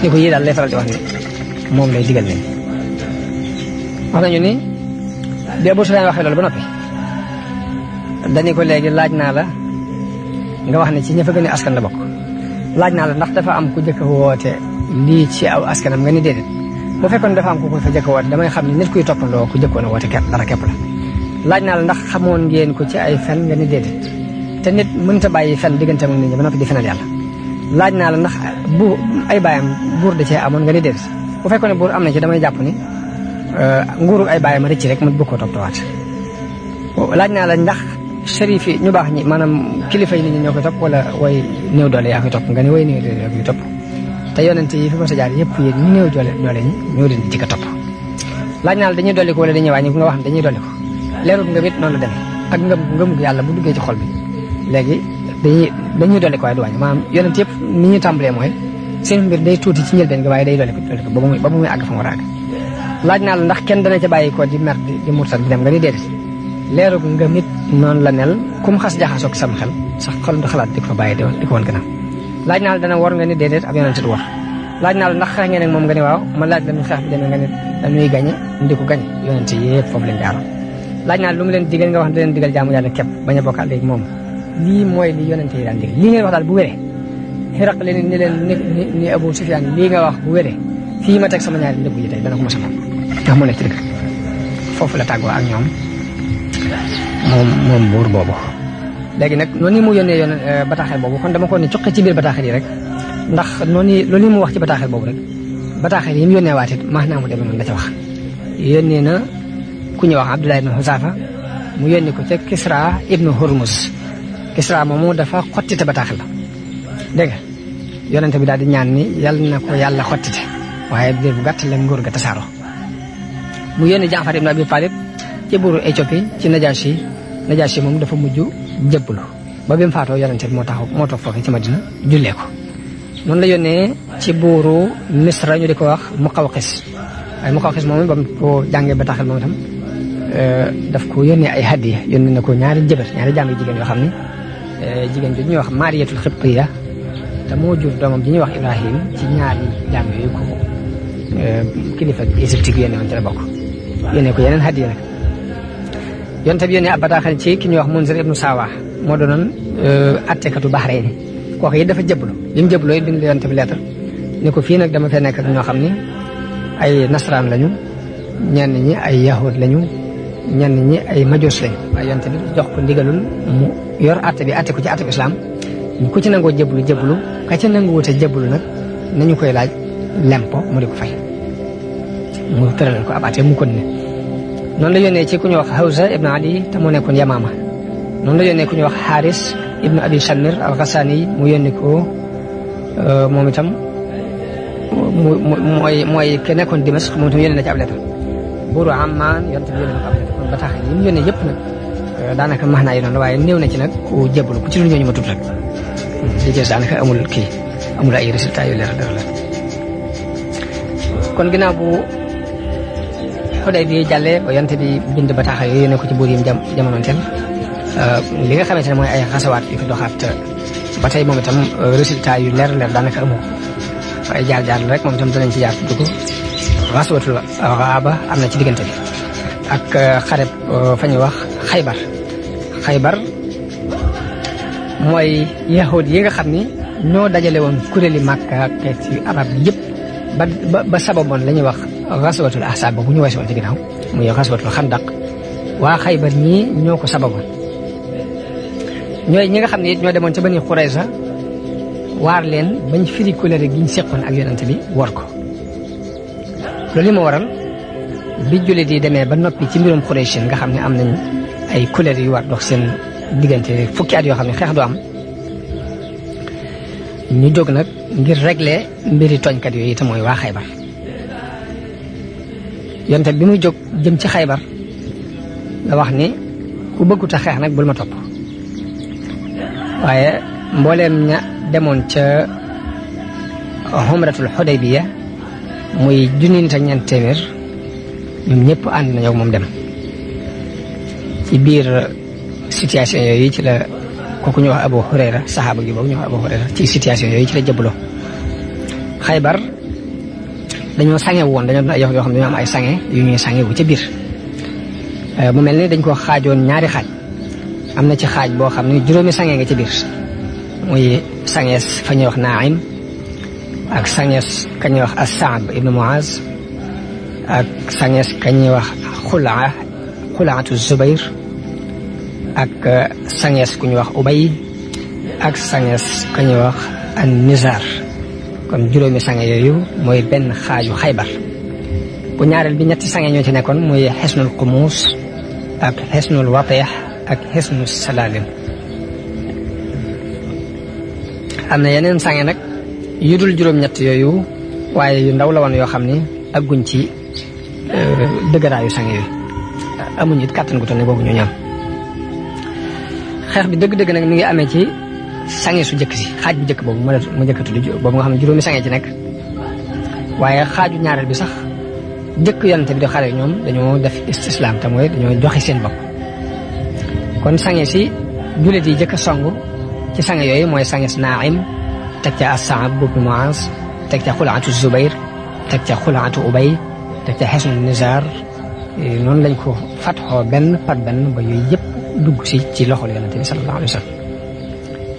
ni ko yii daal lay faral di wax ni moom lay digal leen wax nañu ni bi Abu Sufyaan waxee loolu ba noppi dañu ko léegi laaj naa la nga wax ne ci ña fa gën a askan la bokk laaj naa la ndax dafa am ku jëkk a woote lii ci aw askanam nga ni déedéet bu fekkoon dafa am ku ko fa jëkk a woote damay xam ne nit kuy toppandoo ku jëkkoon a woote dara képp la laaj naa la ndax xamoon ngeen ko ci ay fen nga ni déedéet te nit mënta bàyyi fen diggante ak nit ñi ba noppi di fenal yàlla laaj naa la ndax bu ay baayam buur da cee amoon nga ni déedéet bu fekkoon ne buur am na ci damay jàpp ni nguuru ay baayam rëcc rek mu bëgg koo toppatawaat laaj naa la ndax sharif yi ñu baax ñi maanaam kilifa yi nit ñi ñoo koy topp wala way néew doole yaa koy topp nga ne way néew doole yaa koy topp te yonent yi fi ma sa jaar yëpp yéen ñu néew doole ñi ñoo leen di jëkk a topp laaj naa la dañuy dolli ko wala dañuy wàññi nga wax ne dañuy dolli ko leerut ngëm it noonu la demee ak ngëm yàlla bu duggee ci xol bi léegi dañuy dolli ko waaye du wàññi maanaam yonent yëpp ni ñu tàmbalee mooy seen mbir day tuuti ci njëlbeen gi waaye day dolli ko ba muy àgg fa mu war a àgg laaj naa la ndax kenn dana ca bàyyi ko di mer di murtat di dem nga ni déedéet leerug ngëm it noonu la mel kum xas jaxasoog sam xel sax xol du xalaat di ko fa bàyyi di ko woon gannaaw laaj naa la dana war nga ni déedéet ab yonent du war laaj naa la ndax xeex ngeen ak moom nga ni waaw ma laaj la nu xeex bi demee nga ni dañuy gañe ndi ko gañe yonent yëpp foofu lañ jaaroon laaj naa la lu mu leen digal nga wax da leen digal jaamu yàlla képp bañ a bokkaat léegi moom lii mooy li yonent yi daan digal lii ngeen wax daal bu wéree xiraq leen ni leen ni Abu Sufyaan lii nga wax bu wéree fii ma teg sama ñaari ndëgg yi tey dana ko mos a moom ndax mu nekk ci dëgg foofu la tàggoo ak ñoom moom buur boobu léegi nag noonu mu yónnee bataaxel boobu kon dama ko ne cuqe ci biir bataaxel yi rek ndax loolu mu wax ci bataaxel boobu rek bataaxel yi mu yónnee waat it maanaam mu demee noonu la ca wax yónnee na ku ñuy wax Abdullah ibn Xusaafa mu yónni ko ca Kisra ibnu Hurmuz Kisra moomu dafa xottite bataaxel la dégg nga yonente bi daal di ñaan ni yàlla na ko yàlla xottite waaye biir bu gàtt la nguur ga tasaaroo mu yónni Jaafar ibn Abi Talib ci buuru Éthiopie ci Najaasi moom dafa mujj jëbbulu ba bi mu faatoo yonente bi moo toog foofu ci Madina jullee ko noonu la yónnee ci buuru Misra ñu di ko wax Muqawqis waaye Muqawqis moom ba mu ko jàngee bataaxel moom itam daf ko yónnee ay hadiya yónnee na ko ñaari jaam yu jigéen yoo xam ne jigéen bi ñuy wax Mariyatul Xibtiya te moo jur doomam ji ñuy wax Ibrahim ci ñaari jaam yooyu ko kilifa Égypte gi yónnee woon ci la bokk yónnee ko yeneen hadiya nag yonte bi yónnee ab bataaxal ci ki ñuy wax Munzir ibnu Sawa moo doonoon attekatu Bahrayn kooku it dafa jëblu li mu jëbloo it bind yonte bi lettre ni ko fii nag dama fee nekk ak ñoo xam ni ay nasaraan lañu ñenn ñi ay yahud lañu ñenn ñi ay majus lañu waaye yonte bi jox ko ndigalul mu yor atte bi atte ko ci atte bi islam ku ci nangoo jëblu ka ci nangu wute jëblu nag nañu koy laaj lempo mu di ko fay mu tëralal ko ab atte mu kon ne noonu la yónnee ci ku ñuy wax Hawza ibn Ali te mu nekkoon Yamaama noonu la yónnee ku ñuy wax Haris ibn Abi Shamir al-Ghassani mu yónni ko moom itam mooy ke nekkoon Dimask moom itam yónnee na ci ab lettre buuru Amman yonte bi yónnee na ko ab lettre kon bataaxal yi mu yónnee yëpp nag daanaka max naa yi noonu waaye néew na ci nag ku jébbalu ku ci lu ñooñu ma tudd rek li ci daanaka amul ay résultats yu leer dara la kon ginnaaw bu Xudaybiya jàllee ba yonte bi bind bataaxal yooyu ne ko ci buur yi jamonoonteel li nga xamante ne mooy ay xasawaat yu fi doxaat ba tey moom itam résultat yu leer daanaka amoo waaye jaar rek moom itam danañ ci jaar tudd ko xaswatul Gaaba am na ci diggante bi ak xareb fa ñuy wax Xaybar mooy yahud yi nga xam ni ñoo dajale woon kuréeli Màkka ak ci arab yëpp ba sababoon la ñuy wax xaswatul Ahsaab bu ñu weesu woon ci ginnaaw muy xaswatul Xandaq waa Xaybar ñii ñoo ko sababoon ñooy ñi nga xam ne it ñoo demoon ca Bani Qurayza waar leen bañ firi kóllëre gi ñu seqoon ak yonent bi war ko loolu li ma waral bi jullit yi demee ba noppi ci mbirum Quraysh nga xam ne am nañ ay kóllëre yu war dox seen diggante fukki at yoo xam ne xeex du am ñu jóg nag ngir régler mbiri tooñkat yooyu itam mooy waa Xaybar yonent bi muy jóg jëm ci Xaybar la wax ni ku bëggut a xeex nag bul ma topp waaye mbooleem ña demoon ca xumratul Xudaybiya muy junni nit ak ñeent téeméer ñoom ñëpp ànd nañoo moom dem ci biir situation yooyu ci la kooku ñu wax Abu Hurayra saxaaba gi boobu ñu wax Abu Hurayra ci situation yooyu ci la jëbaloo Xaybar dañoo sange woon dañoo yoo xam ne dañoo am ay sange yu ñuy sange wu ca biir mu mel ni dañ ko xaajoon ñaari xaaj am na ci xaaj boo xam ne juróomi sange nga ca biir muy sangees fa ñuy wax Naim ak sangees ka ñuy wax as-Saab ibnu Muaz ak sangees ka ñuy wax Xulaatu Zubayr ak sangees ku ñuy wax Ubay ak sangees ka ñuy wax an-Nizar kon juróomi sange yooyu mooy benn xaaju Xaybar bu ñaareel bi ñetti sange ñoo ci nekkoon muy Xisnul Qumus ak Xisnul Watih ak Xisnul Salalim am na yeneen sange nag yu dul juróom-ñett yooyu waaye yu ndaw la woon yoo xam ni agguñ ci dëgëraayu sange yooyu amuñ it kàttan gu toll ne boobu ñu ñam xeex bi dëgg-dëgg nag mi ngi amee ci sange su jëkk si xaaj bu jëkk boobu mu jëkk tudd boobu nga xam ne juróomi sange ci nekk waaye xaaju ñaareel bi sax jëkk yonante bi di xare ñoom dañoo def istislaam te mooy dañoo joxe seen bopp kon sange si jullit yi jëkk a song ci sange yooyu mooy sanges Naim teg ca as-Saab ibnu Muaz teg ca Xulaatu Zubayr teg ca Xulaatu Ubay teg ca Xisnul Nizar noonu lañ ko fatxoo benn par benn ba yooyu yëpp dugg si ci loxol yonante bi sallallahu alayhi wa sallam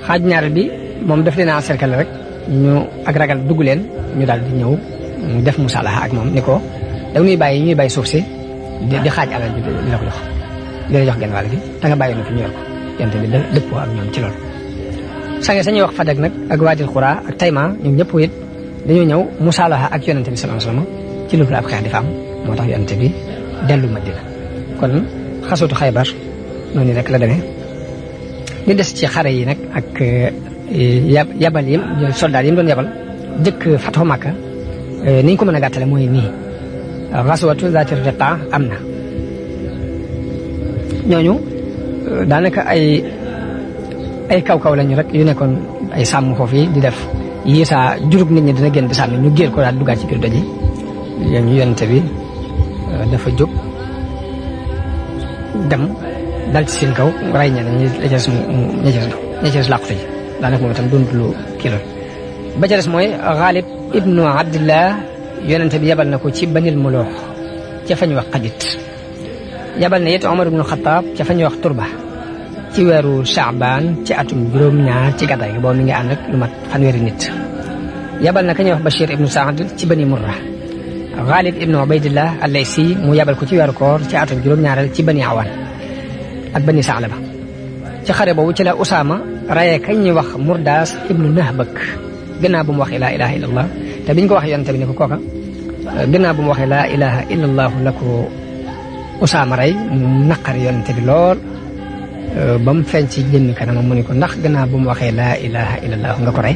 xaaj ñaareel bi moom daf leen a cercle rek ñu ak ragal dugg leen ñu daal di ñëw def musalaha ak moom ni ko da ñuy bàyyi suuf si di xaaj alal ji di la ko jox di la jox genn wàll gi da nga bàyyi na fi ñu yor ko yonante bi dëppoo ak ñoom ci loolu sange sañuy wax Fadak nag ak Waadil Xuraa ak Tayma ñoom ñëpp it dañoo ñëw musalaha ak yonante bi sallallahu alayhi wa sallam ci lu ab xeex di fa am moo tax yonante bi dellu Madina kon xasootu Xaybar noonu rek la demee li des ci xare yi nag ak yabal yi soldat yi mu doon yabal jëkk Fathu Makka ni ñu ko mën a gàttale mooy nii xaswatu Zaati Riqa am na ñooñu daanaka ay kaw-kaw lañu rek yu nekkoon ay sàmm foofu yi di def yi saa jurub nit ñi dina génn di sànni ñu géer ko daal duggaat ci biir doj yi ñu yonente bi dafa jóg dem dal ci seen kaw ray ñeneen ña ca des làqute ji daanaka moom itam doon lu kii loolu ba ca des mooy Xaalib ibnu Abdillah yonente bi yabal na ko ci Banil Muloox ca fa ñu wax Xadit yabal na it Omar ibnu Xataab ca fa ñu wax Turba ci weeru Shaabaan ci atum juróom-ñaar ci gàddaay gi boobu mi ngi ànd ak lu mat fanweeri nit yabal na ka ñuy wax Bachir ibnu Saad ci Bani Murra Xaalib ibnu Ubaydillah al-Laysi mu yabal ko ci weeru koor ci atum juróom-ñaareel ci Bani Awaan ak Bani Saalaba ci xare boobu ci la Usaama rayee kañ ñuy wax Murdaas ibnu Nahbak gannaaw bu mu waxee laa ilaha illallah te biñ ko wax yonente bi ne ko kooka gannaaw bu mu waxee laa ilaha illallah la ko Usaama rey mu naqari yonente bi lool ba mu feeñ ci jëmmi kanamam mu ne ko ndax gannaaw bu mu waxee laa ilaha illallah nga ko rey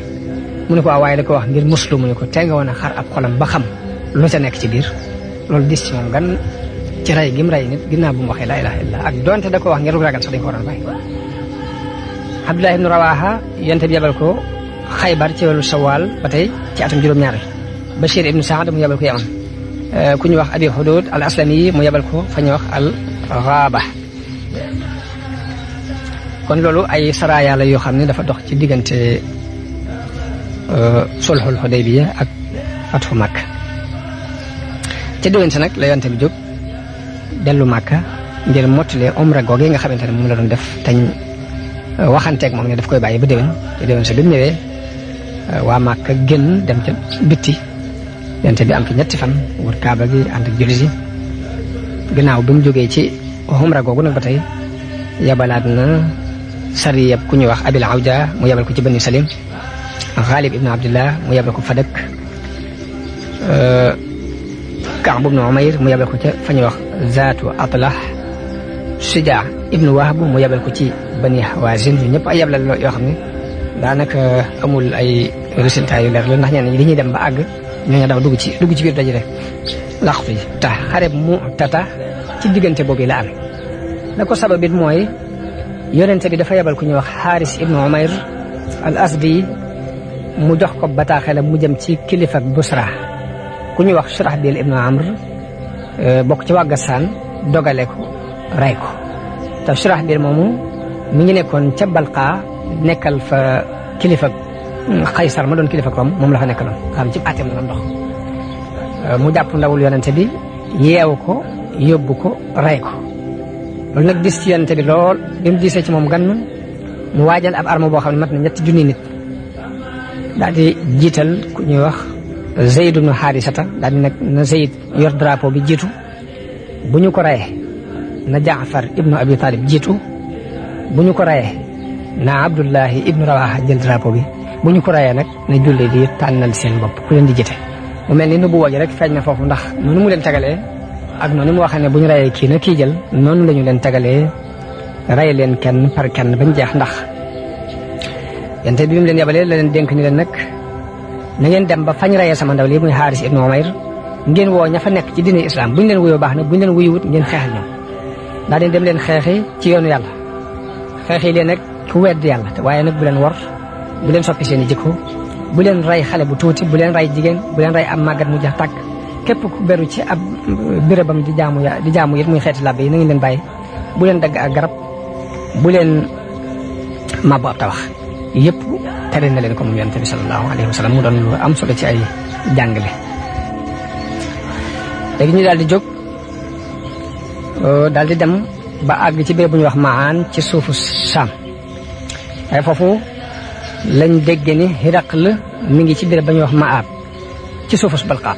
mu ne ko waaye da ko wax ngir muslu mu ne ko tee nga woon a xar ab xolam ba xam lu ca nekk ci biir loolu dis ci moom gan ci rey gi mu rey nit ginnaaw bu mu waxee laa ilaha illallah ak donte da ko wax ngir ragal sax dañ ko war a bàyyi Abdullah ibnu Rawaha yonente bi yabal ko Xaybar ci weeru Sawaal ba tey ci atum juróom-ñaareel Bachir ibnu Saad mu yabal ko Yaman ku ñu wax Abi Hudud al Aslami mu yebal ko fa ñu wax al Ghaba kon loolu ay saraaya la yoo xam ne dafa dox ci diggante sulhul Hudaybiya ak fathu Makka ca déwén sa nag la yonte bi jóg dellu Makka ngir mottale umra googe nga xamante ne moom la doon def tañ waxanteeg moom ne daf koy bàyyi ba déwén ca déwén sa bi mu ñëwee waa Makka génn dem ca bitti yonte bi am fi ñetti fan wër Kaaba gi ànd ak jullit yi gannaaw bi mu jógee ci umra googu nag ba tey yabalaat na sariyab ku ñuy wax Abil Awja mu yabal ko ci Bani Salim Ghalib ibnu Abdillah mu yabal ko Fadak Kaab ibnu Umayr mu yabal ko ca fa ñuy wax Zaatu Atlah Shujaa ibnu Wahb mu yabal ko ci Bani Hawazin yu ñëpp ay yablal yoo xam ne daanaka amul ay résultats yu leer la ndax ñenn ñi dañuy dem ba àgg ñooñu daw dugg ci biir daje rek laxtu yi tax xareb Mu'tata ci diggante boobu la am la ko sababit mooy yonente bi dafa yebal ku ñuy wax Xaaris ibnu Umayr al Asdi mu jox ko bataaxelam mu jëm ci kilifa Busra ku ñuy wax Shurahbil ibnu Amr bokk ci waa Gassaan dogale ko rey ko te Shurahbil moomu mi ngi nekkoon ca Balqa nekkal fa kilifa Qaysar ma doon kilifa Rom moom la fa nekkaloon xam ci atem la ndox mu jàpp ndawul yonente bi yeewu ko yóbbu ko rey ko loolu nag dis ci yonente bi lool bi mu diisee ci moom gan mu waajal ab arme boo xam ne mat na 7 junni nit daal di jiital ku ñuy wax Zayd ibnu Harisata daal di nag na Zayd yor drapeau bi jiitu bu ñu ko reyee na Jaafar ibnu Abi Talib jiitu bu ñu ko reyee na Abdullahi ibnu Rawaha jël drapeau bi bu ñu ko reyee nag na julli di tànnal seen bopp ku leen di jiite mu mel ni nubuwa gi rek feeñ na foofu ndax noonu mu leen tagalee ak noonu mu waxee ne bu ñu reyee kii na kii jël noonu la ñu leen tagalee rey leen kenn par kenn bañ jeex ndax yente bi mu leen yabalee la leen dénk ni leen nag na ngeen dem ba fañ reyee sama ndaw lii muy Xaaris ibnu Umayr ngeen woo ña fa nekk ci diine islam bu ñu leen wuyoo baax na bu ñu leen wuyuwut ngeen xeexal ñoom daa leen dem leen xeexi ci yoonu yàlla xeexi leen nag ku wedd yàlla waaye nag bu leen wor bu leen soppi seen i jikko bu leen rey xale bu tuuti bu leen rey jigéen bu leen rey am màggat mu jax tàkk képp ku beru ci ab bérébam di jaamu it muy xeeti labbe yi na ngeen leen bàyyi bu leen dagg ak garab bu leen mabbu ab tabax yëpp tere na leen ko moom yonent bi sallallahu alayhi wa sallam mu doon lu am solo ci ay jàngale léegi ñu daal di jóg daal di dem ba àgg ci béréb bu ñuy wax Maan ci suufu Saam waaye foofu lañ dégg ni Hiraql mi ngi ci béréb ba ñuy wax Maab ci suufu Balqa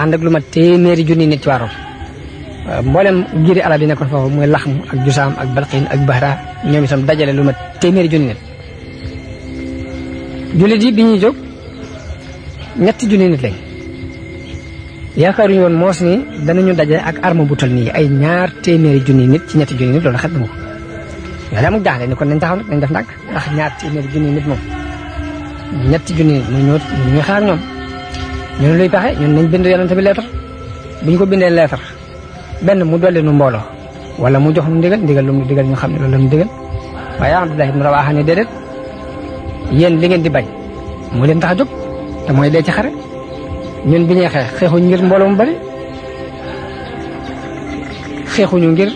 ànd ak lu ma téeméeri junni nit ci waa Rom mboolem giiri arab yi nekkoon foofu muy Laxm ak Jusaam ak Balqin ak Bahra ñoom itam dajale lu ma téeméeri junni nit jullit yi bi ñuy jóg 7 junni nit lañ yaakaaruñu woon moos ni danañu daje ak arme bu tol nii ay 200 junni nit ci 7 junni nit loolu xet na ko yooyu amul jaaxle ni kon nañ taxaw nag nañ def ndànk ndax 200 junni nit moom 7 junni nit ñu xaar ñoom ñu ne luy pexe ñun nañ bind yonente bi leetar bu ñu ko bindee leetar benn mu dolli nu mbooloo wala mu jox nu ndigal lu mu digal ñu xam ne loolu la mu digal waaye Abdullah ibn Rawaha ne déedéet yéen li ngeen di bañ moo leen tax a jóg te mooy dee ci xare ñun bi ñuy xeex xeexuñu ngir mbooloo mu bari xeexuñu ngir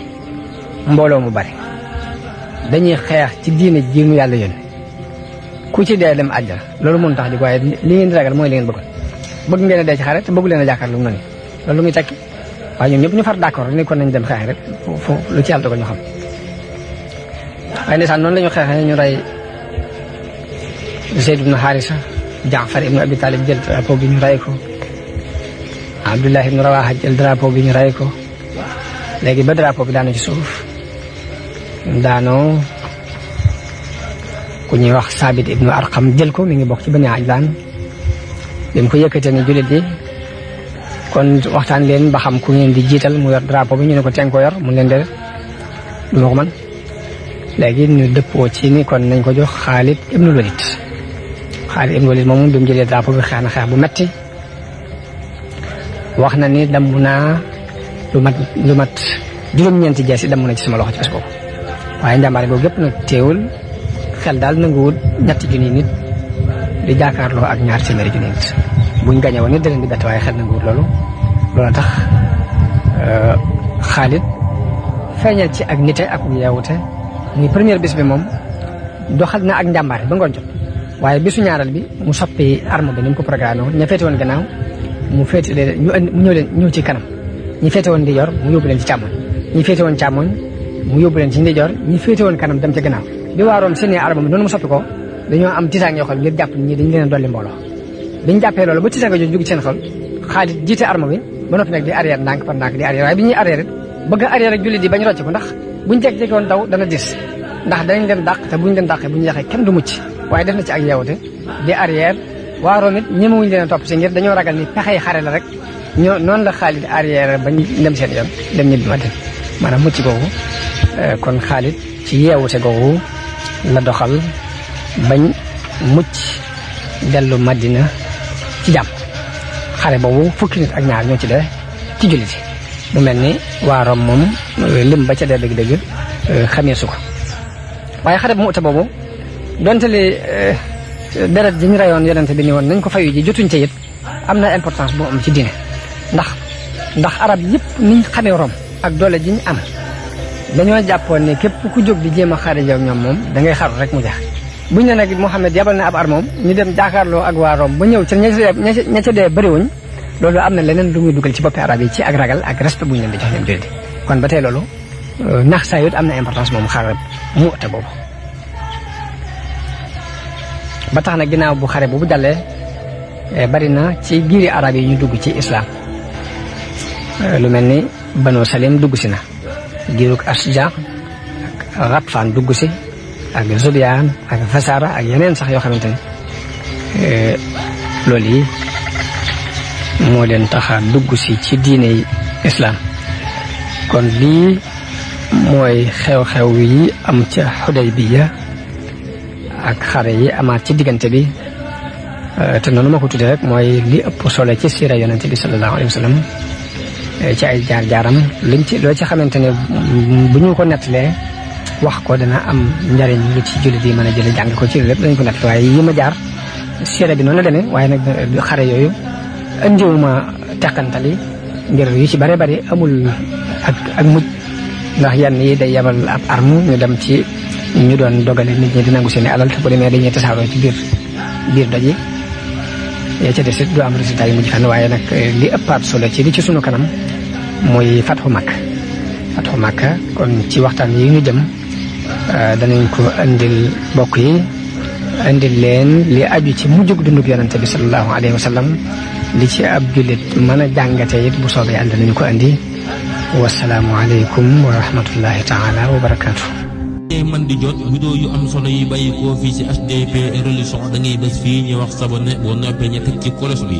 mbooloo mu bari dañuy xeex ci diine ji mu yàlla yónni ku ci dee dem àjjana loolu mun tax jóg waaye li ngeen di ragal mooy li ngeen bëgg ngeen a dee ci xare te bëgg leen a jàkkaar lu mu noonu loolu lu muy tekki waaye ñoom ñëpp ñu far d'accord ni kon nañ dem xeex rek foofu lu ci yàlla dogal ñu xam waaye ndeysaan noonu la ñu xeexee ñu rey Zayd ibnu Haarisa Jaafar ibnu Abi Talib jël drapeau bi ñu rey ko Abdullah ibnu Rawaha jël drapeau bi ñu rey ko léegi ba drapeau bi daanu ci suuf daanoo ku ñuy wax Saabit ibnu Arqam jël ko mi ngi bokk ci Bani Ajlaan bi mu ko yëkkatee ni jullit yi kon waxtaan leen ba xam ku ngeen di jiital mu yor drapeau bi ñu ne ko teen ko yor mu leen de du ma ko man léegi ñu dëppoo ci ni kon nañ ko jox Xaalid ibnu Walid Xaalid ibnu Walid moomu bi mu jëlee drapeau bi xeex na xeex bu metti wax na ni damm naa lu mat juróom-ñeenti jeesi damm na ci sama loxo ci bés boobu waaye njàmbaare boobu yëpp nag teewul xel daal nanguwul 7 junni nit di jàkkaarloo ak 200 junni nit buñ gañe woon nit da leen di bett waaye xel nanguwul loolu loola tax Xaalid feeñal ci ak nite ak yeewute muy première bis bi moom doxal na ak njàmbaare ba ngoon jot waaye bisu ñaaral bi mu soppi arme bi ni mu ko programme woon ña féete woon gannaaw mu féete leen mu ñëw ci kanam ñi féete woon ndijoor mu yóbbu leen ci càmmoñ ñi féete woon càmmoñ mu yóbbu leen ci ndijoor ñi féete woon kanam dem ca gannaaw bi waaroom seen arme bi noonu mu soppi ko dañoo am tiitaange yoo xam ngir jàpp ñi dañu leen a dolli mbooloo biñu jàppee loolu ba tiitaange jooju dugg seen xol Xaalid jiite arme bi ba noppi nag di arrière ndànk par ndànk di arrière waaye bi ñuy arrière bëgg a arrière ak jullit yi bañ rocc ko ndax buñ jekk-jekki woon daw dana dis ndax danañ leen dàq te buñ leen dàqee buñu yaxee kenn du mucc waaye def na ci ak yeewute di arrière waa Room it ñemewuñu leen a topp si ngir dañoo ragal ni pexey xare la rek noonu la Xaalid arrière bañ dem seen yoon dem ñibbi Madina maanaam mucc googu kon Xaalid ci yeewute googu la doxal bañ mucc dellu Madina ci jàmm xare boobu fukki nit ak ñaar ñoo ci dee ci jullit yi mu mel ni waa Room moom lim ba ca dee dëgg-dëgg xamee su ko waaye xare bu Mu'ta boobu donte li deret ji ñu rayoon yonente bi ni woon nañ ko fayu ji jotuñ ca it am na importance bu am ci diine ndax arab yëpp niñ xamee Room ak doole ji ñu am dañoo jàppoon ne képp ku jóg di jéem a xare yow ñoom moom da ngay xaru rek mu jeex buñ ne nag Muhammad yabal na ab armoom ñu dem jàkkaarloo ak waa Room ba ñëw ca ña ca dee bëriwuñ loolu am na leneen lu muy dugal ci boppi arab yi ci ak ragal ak respect bu ñu leen di jox ñoom jullit kon ba tey loolu nax saa yit am na importance moom xare Mu'ta boobu ba tax na ginnaaw bu xare boobu jàllee bari na ci giiri arab yi ñu dugg ci islam lu mel ni Banu Salim dugg si na giirug Asja ak Ghatfaan dugg si ak Zubyaan ak Fasara ak yeneen sax yoo xamante ne loolu yi moo leen taxa dugg si ci diine islam kon lii mooy xew-xew yi am ca Xudaybiya ak xare yi amaat ci diggante bi te noonu ma ko tuddee rek mooy li ëpp solo ci siira yonente bi sallallahu alayhi wa sallam ci ay jaar-jaaram loo ci xamante ne bu ñu ko nettalee wax ko dana am njariñ lu ci jullit yi mën a jële jàng ko ci lépp dañ ko nett waaye yi ma jaar siira bi noonu la demee waaye nag xare yooyu indiwuma teqantali ngir yu ci bare bari amul ak mujj ndax yenn yi day yabal ab arme ñu dem ci ñu doon dogale nit ñi di nangu seen alal te bu demee dañuy tasaaroo ci biir doj yi yaa ca des it du am résultat yi mujj fenn waaye nag li ëppaat solo ci li ci sunu kanam mooy Fathu Makka kon ci waxtaan yi ñu jëm danañ ko andil mbokk yi andil leen li aju ci mujjug dundug yonente bi sallallahu alayhi wa sallam li ci ab jullit mën a jàngate it bu soobee yàlla danañu ko andi wasalaamu aleykum wa rahmatullahi taala wa barakaatu. man di jot vidéo yu am solo yi bàyyi koo fii ci HDP Religion da ngay bés fii ñu wax sabonné boo noppee ñu teg ci cloche bi